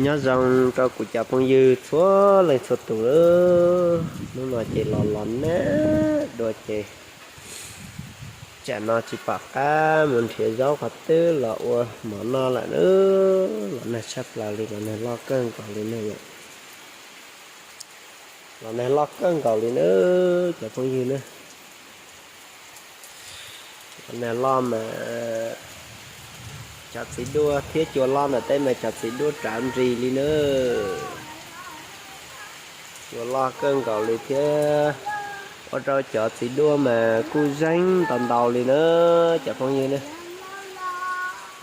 Nyob zoo rau kuv cov phooj ywg txhua leej txhua tus. Hnub no ces los los nag dua ces tsam no tsis pom qab mus nrhiav zaub qhov twg los ua mov noj lawm na. Los nag tshaj plaws li, los nag loj kawg nkaus li na yom. Los nag loj kawg nkaus li na, cov phooj ywg na. Los nag loj mas cov txiv duaj thiab cua loj ntawm teb mas cov txiv duaj rav nris li na. Cua loj kawg nkaus li thiab, ua rau cov txiv duaj mas kuj zeeg ntau ntau li na, cov phooj ywg na.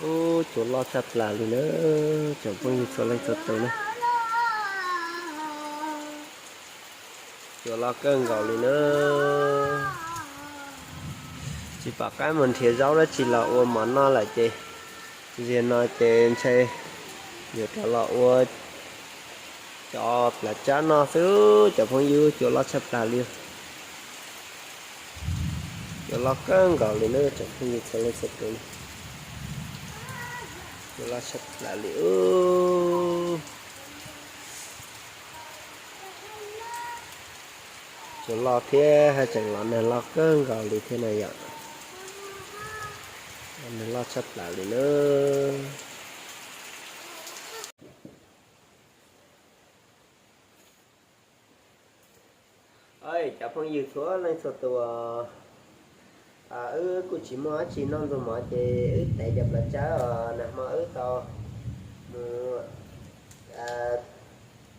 Ub, cua loj tshaj plaws li na, cov phooj ywg txhua leej txhua tus na. Cua loj kawg nkaus li na. Tsis pom qab mus nrhiav zaub dab tsi los ua mov noj lawm ces, zaum no ces ntshe yuav rov los ua cov plav tsab noj xwb cov phooj ywg, cua loj tshaj plaws li. Cua loj kawg nkaus li na cov phooj ywg txhua leej txhua tus. Cua loj tshaj plaws li. Cua loj thiab haj tseem los nag loj kawg nkaus li thiab na yom. Los nag loj tshaj plaws li na. Cov phooj ywg txhua leej txhua tus, wb kuj tsis muaj dab tsi noj ntxuag mov ces wb tev cov plav tsawb os, nag hmo wb tau mus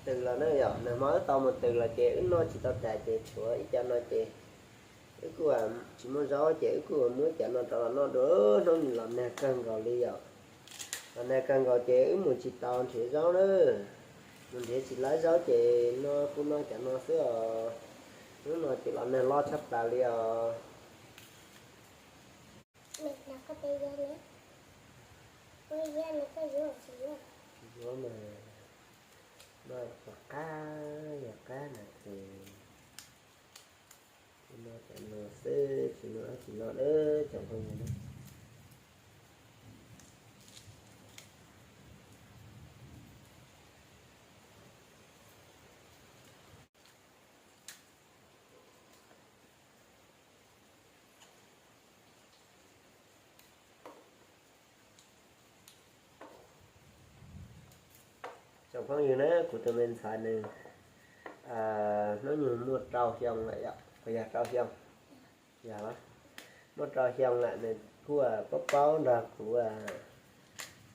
twg los na yom, nag hmo wb tau mus twg los ces wb noj tsis tau tas ces tshuav ib co no ces wb kuj tsis muaj zaub ces wb kuj muab cov no rov los noj dua. Hnub no los nag kawg nkaus li yom. Los nag kawg nkaus ces wb mus tsis tau nrhiav zaub na. Mus nrhiav tsis laib zaub ces no kuj noj cov no xwb os. Hnub no ces los nag loj tshaj plaws li os. Yuav mas, noj tom qab yog qab na ces no cov no xwb, tsis muaj dab tsi noj na cov phooj ywg na. Tsoom phooj ywg na, kuv tus me ntxhais nws hnub nyoog muaj rau xyoo lawm yom, puas yog rau xyoo? Yog, muaj rau xyoo lawm nws kuj paub paub nrog kuv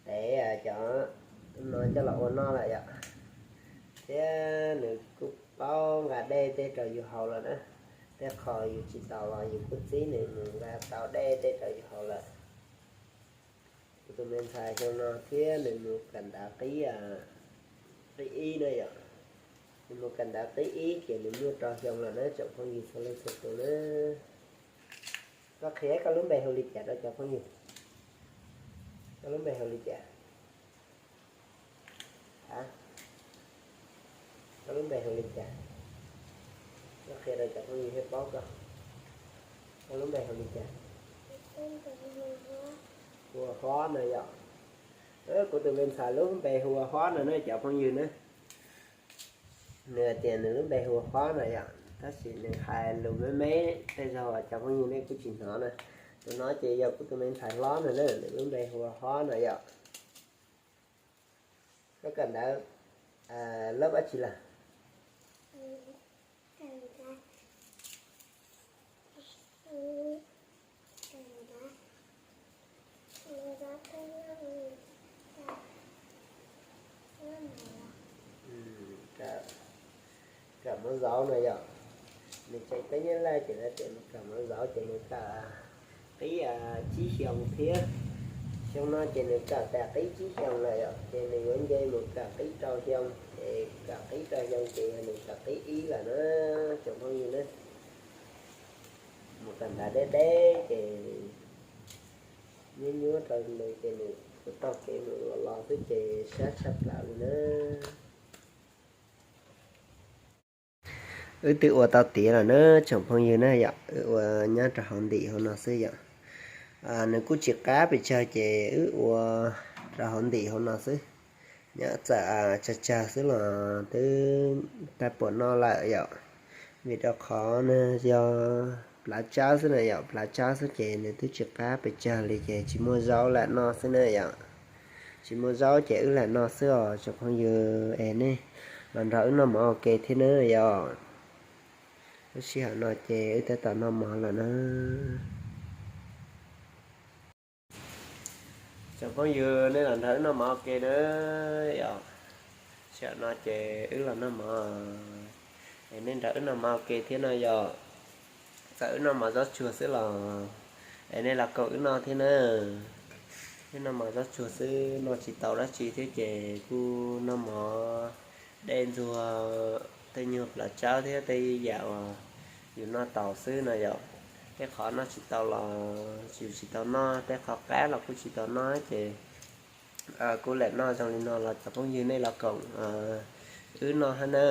tev cov no coj los ua noj lawm yom. Thiab nws kuj paub nqa dej tej rau yus haus lawm na. Tej qho yus tsis taus los yus kuj txib nws mus nqa tau dej tej rau yus haus lawm. Kuv tus me ntxhais xyoo no thiab nws mus kawm ntawv qib, qib ib na yom. Nws mus kawm ntawv qib ib ces nws muaj rau xyoo lawm na tsoom phooj ywg txhua leej txhua tus na. Koj qhia koj lub npe hu li cas rau cov phooj ywg? Koj lub npe hu li cas? A, koj lub npe hu li cas? Koj qhia rau cov phooj ywg thiaj paub koj. Koj lub npe hu li cas? Hu ua Hob no yom. Kuv tus me ntxhais lub npe hu ua Hob no na cov phooj ywg na. Nws hais tias nws lub npe hu ua Hob no yom, tab sis nws hais lus me me, tej zaug cov phooj ywg nej kuj tsis hnov na. Tus no ces yog kuv tus me ntxhais hlob no na, nws lub npe hu ua Hob no yom. Koj kawm ntawv lớp dab tsi lawm? Kawm mos zaub no yom. Nws tseem teb nyab laj ces lawv tias nws kawm mos zaub ces nws kawm qib tsib xyoos thiab. Xyoo no ces nws kawm tas qib tsib xyoos lawm yom, ces nws yuav nce mus kawm qib rau xyoo, ces kawm qib rau xyoo ces yog nws kawm qib ib lawm na, tsoom phooj ywg na. Mus kawm ntawv deb deb ces nyuaj nyuaj rau nws ces nws kuj taug kev mus los los xwb ces sab tshaj plaws li na. Wb twb ua tau tiav lawm na tsoom phooj ywg na yom, wb ua nyob rau hauv ntim hauv no xwb yom. Nws kuj tsis qab pes tsawg ces wb ua rau hauv ntim hauv no xwb. Nyob txawm tsawg tsawg xwb los twb tau puas noj lawm yom. Vim rau qhov nws yog plav tsawb xwb na yom, plav tsawb xwb ces nws twb tsis qab pes tsawg li ces tsis muaj zaub lam noj xwb na yom. Tsis muaj zaub ces wb lam noj xwb os tsoom phooj ywg, es nej los nrog wb noj mov ua ke thiab na yom. Lub sij hawm no ces wb tab tom noj mov lawm na. Tsoom phooj ywg, nej los nrog wb noj mov ua ke na yom. Sij hawm no ces wb los noj mov, es nej nrog wb noj mov ua ke thiab no yom. Txawm wb noj mov zaub tsuag xwb los, es nej los koom wb noj thiab na. Wb noj mov zaub tsuag xwb noj tsis tau dab tsi thiab ces kuj noj mov dej ntxuag tej nyuag plav tsawb thiab tej yam uas yus noj tau xwb no yom. Tej qhov noj tsis tau los yus tsis tau noj, tej qhov qab los kuj tsis tau noj ces kuj lam noj zoo li no los tsoom phooj ywg nej los koom wb noj hab na.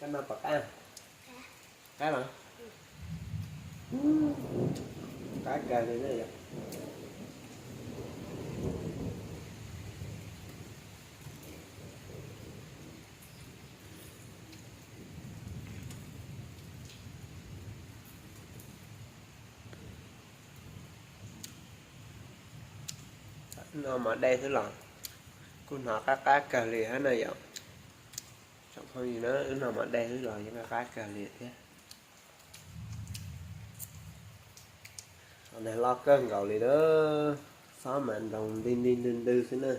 Koj noj puas qab? Qab los? Qab kawg li na yom. Noj mov dej xwb los kuj hnov qab qab kawg li hab na yom. Tsoom phooj ywg na, wb noj mov dej xwb los yeej qab qab kawg li thiab. Qhov no loj kawg nkaus li na, xob mas nroo ntwg ntwg ntwg ntwg xwb na.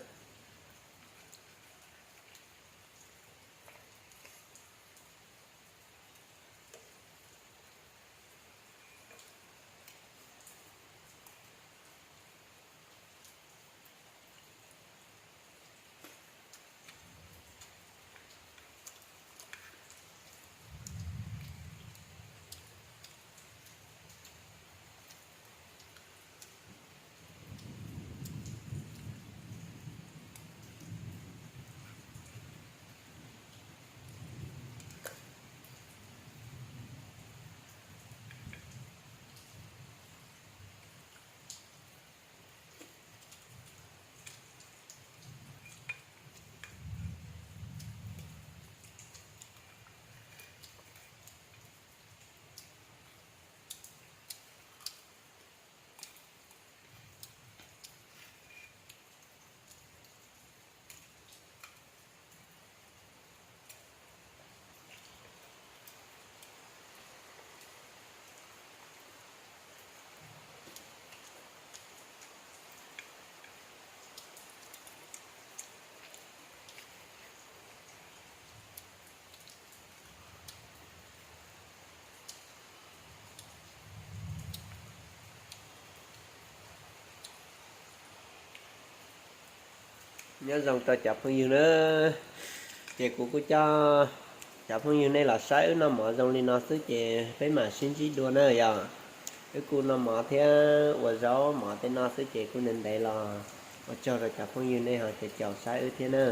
Nyob zoo rau cov phooj ywg na, ces kuv kuj coj cov phooj ywg nej los saib wb noj mov zoo li no xwb ces peb mam sib ntsib dua na yom. Wb kuj noj mov thiab ua zaub mov tej no xwb ces kuj ntev ntev los ua tsaug rau cov phooj ywg nej ho caum caum saib wb thiab na.